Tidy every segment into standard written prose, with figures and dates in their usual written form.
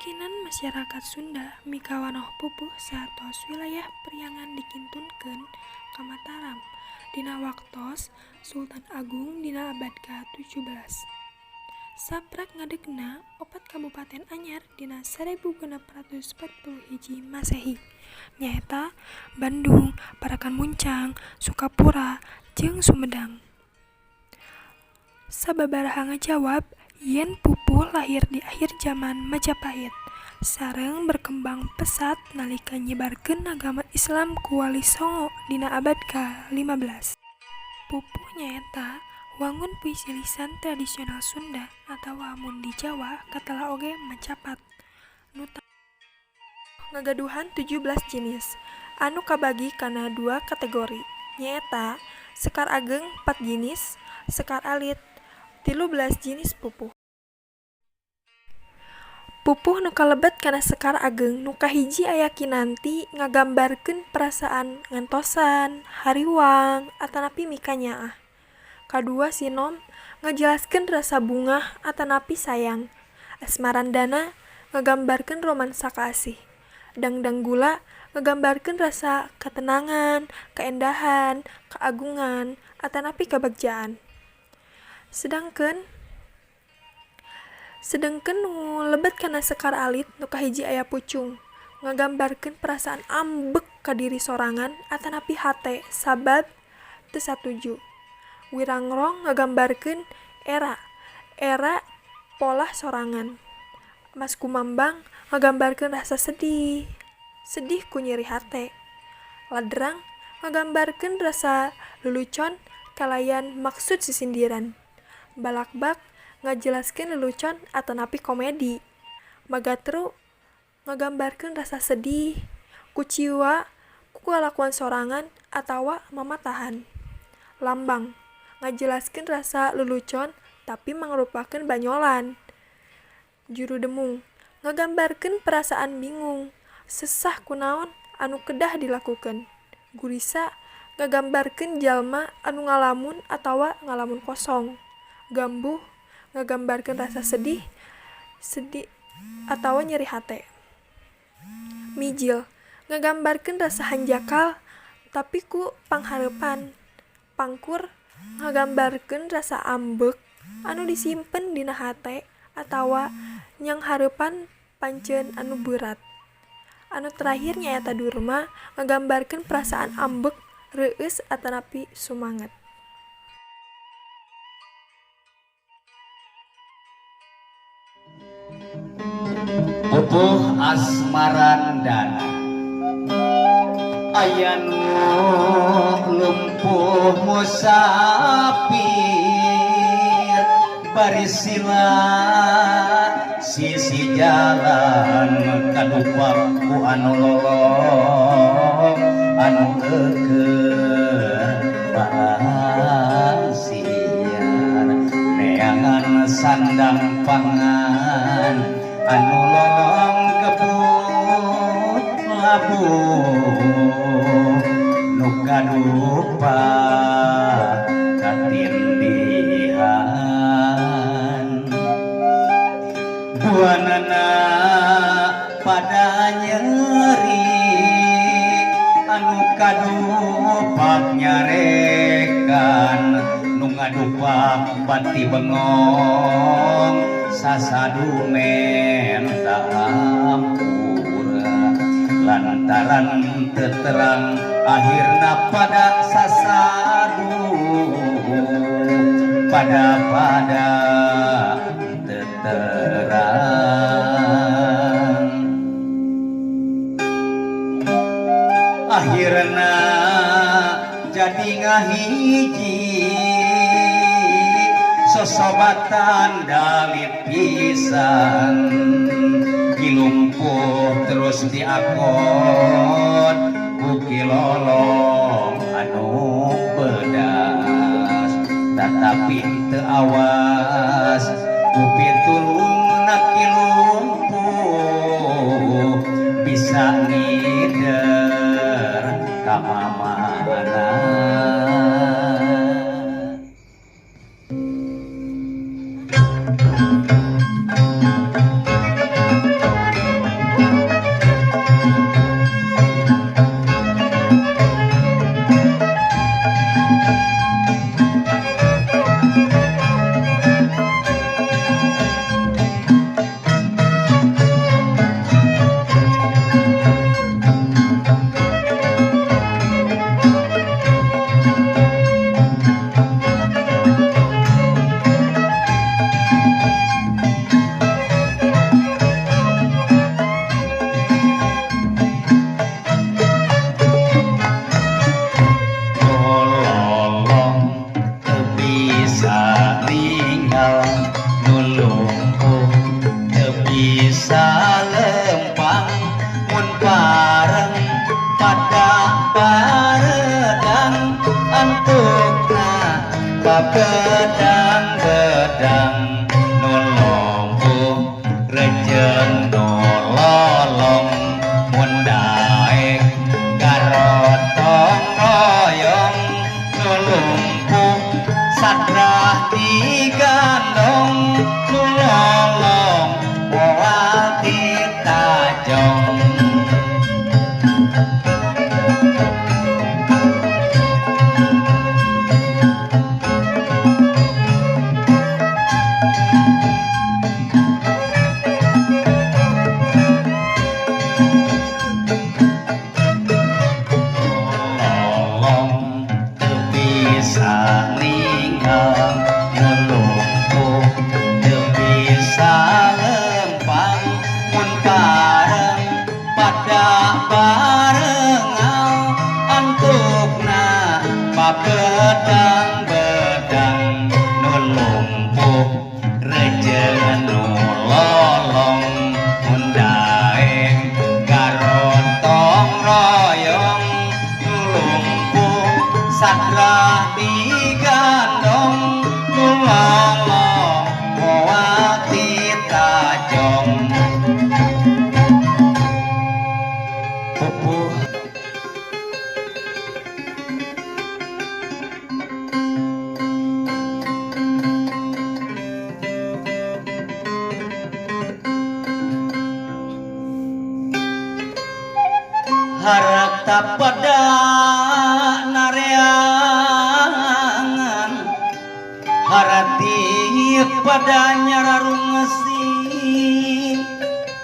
Kayakinan masyarakat Sunda mikawanoh pupuh saatos wilayah Priangan dikintunkeun ka Mataram dina waktos Sultan Agung dina abad ka-17. Saprak ngadegna opat kabupaten anyar dina 1641 Masehi, nyaeta Bandung, Parakanmuncang, Sukapura, jeung Sumedang. Sababaraha ngajawab yen pupuh lahir di akhir jaman Majapahit sareng berkembang pesat nalika nyebarkeun agama Islam ku Wali Songo dina abad ka-15. Pupuh nyaeta wangun puisi lisan tradisional Sunda atawa mun di Jawa katelah oge macapat. Nu ngagaduhan 17 jinis, anu kabagi kana dua kategori, nyaeta sekar ageng 4 jinis, sekar alit 13 jinis pupuh. Pupuh nu kalebet kana sekar ageng nu kahiji aya Kinanti ngagambarkeun perasaan ngantosan, hariwang, atanapi mikanyaah. Kadua Sinom ngajelaskeun rasa bungah atanapi sayang. Asmarandana ngagambarkeun romansa kaasih. Dangdanggula ngagambarkeun rasa katenangan, kaendahan, kaagungan, atanapi kabagjaan. Sedengkeun nu lebet kana sekar alit nu kahiji aya Pucung ngagambarkeun perasaan ambek ka diri sorangan atanapi hate sabab teu satuju. Wirangrong ngagambarkeun era, era polah sorangan. Maskumambang ngagambarkeun rasa sedih, sedih ku nyeri hate. Ladrang ngagambarkeun rasa lulucon kalayan maksud sisindiran. Balakbak ngajelaskeun lelucon atanapi komedi. Magatru ngagambarkeun rasa sedih, kuciwa ku kalakuan sorangan atawa mamatahan. Lambang ngajelaskeun rasa lulucon tapi mangrupakeun banyolan. Juru Demung ngagambarkeun perasaan bingung, sesah kunaon anu kedah dilakukeun. Gurisa ngagambarkeun jalma anu ngalamun atawa ngalamun kosong. Gambuh ngagambarkeun rasa sedih, sedih atawa nyeri hate. Mijil ngagambarkeun rasa hanjakal tapi ku panghareupan. Pangkur ngagambarkeun rasa ambek anu disimpen dina hate atawa nyanghareupan pancen anu beurat. Anu terakhir nyaeta Durma ngagambarkeun perasaan ambek, reueus atanapi sumanget. Pupuh Asmarandana aya nu lumpuh musafir bari sila sisi jalan kadupak ku anu lolong anu eukeun balasian neangan sandang pangan anu lolong kebut labuh nu kadupa katindihan buanana pada nyeri anu kadupak nyarekan nu ngadupak bati bengong sasadu menta ampura lantaran teterang akhirna pada sasadu pada pada teterang akhirna jadi ngahiji sosobatan dalit pisan kilumpuh terus diakon ku kilolong anu bedas tetapi teu awas ku pitulungna kilumpuh bisa ngider ka mamana. Antukna babedang-bedang nu lumpuh rejeung nu lolong mun daek garotong royong nu lumpuh sadrah digandong nu lolong moal ditajong. Lolong teu bisa ninggal nu lumpuh teu bisa lempang mun bareng pada barengal antukna babedang-bedang nu lumpuh rejeung nu lolong mun daek garotong royong nu lumpuh sadrah digandong nu lolong moal ditajong. Pupuh harta pada nareangan harati pada nyararungsi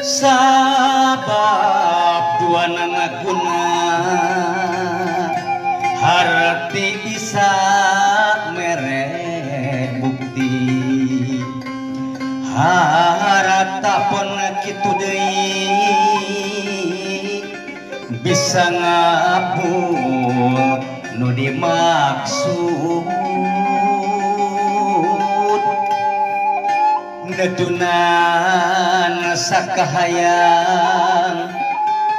sabab dua nana guna harti bisa mere bukti harta pun kitu deui bisa ngabul nu dimaksud nedunan sakahayang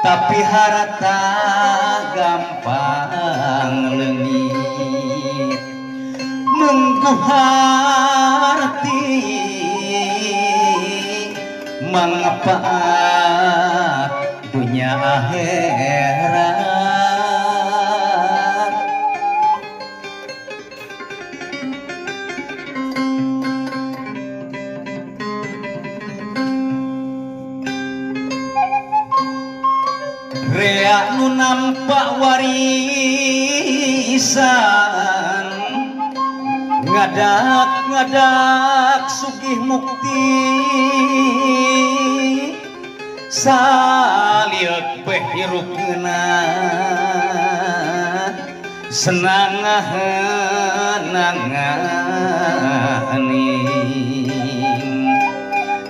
tapi harta gampang leungit nunggu harti manfaat dunia akhirat. Rea nu nampak warisan ngadak-ngadak sugih mukti salieuk beh hirup ngeunah senang nanganing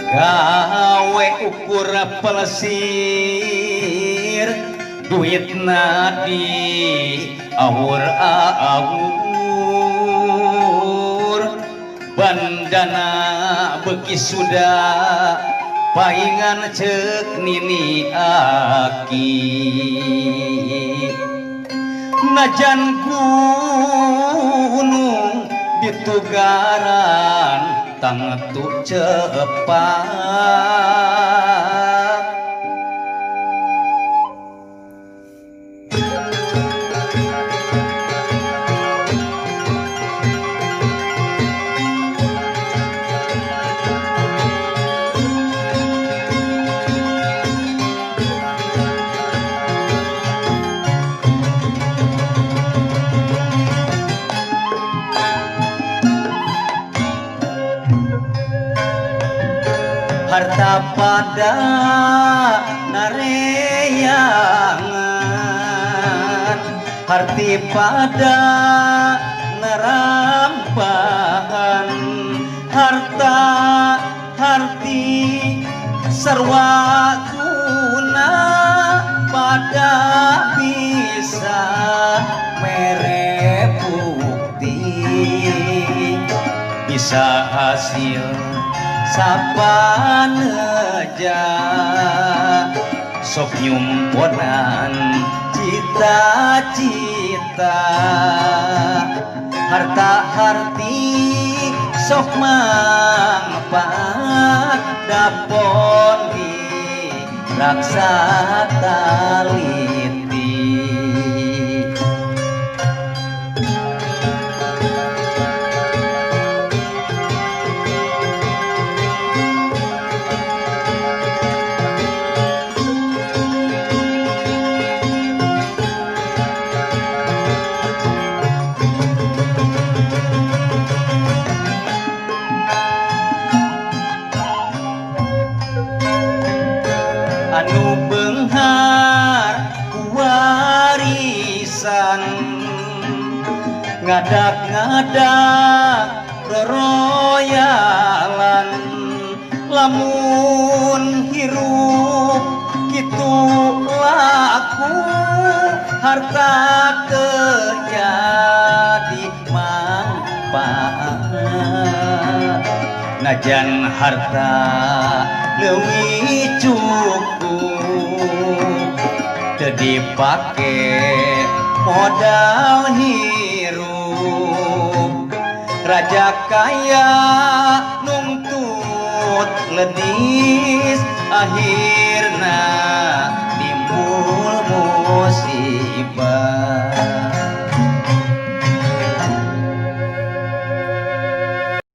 gawe ukur pelesir duitna di awur-awur bandana beuki sudah paingan ceuk nini aki najan gunung ditugaran tangtu cepak. Harta pada nareangan harti pada narampahan harta harti sarwa guna pada bisa mere bukti bisa hasil sapaneja sok nyumponan cita-cita. Harta harti sok mangpaat dapon di raksa taliti. Anu beunghar warisan ngadak-ngadak roroyalan lamun hirup kitu laku harta teu jadi manfaat najan harta leuwih cukup teu dipake modal hirup raja kaya nungtut ledis akhirna timbul musibah.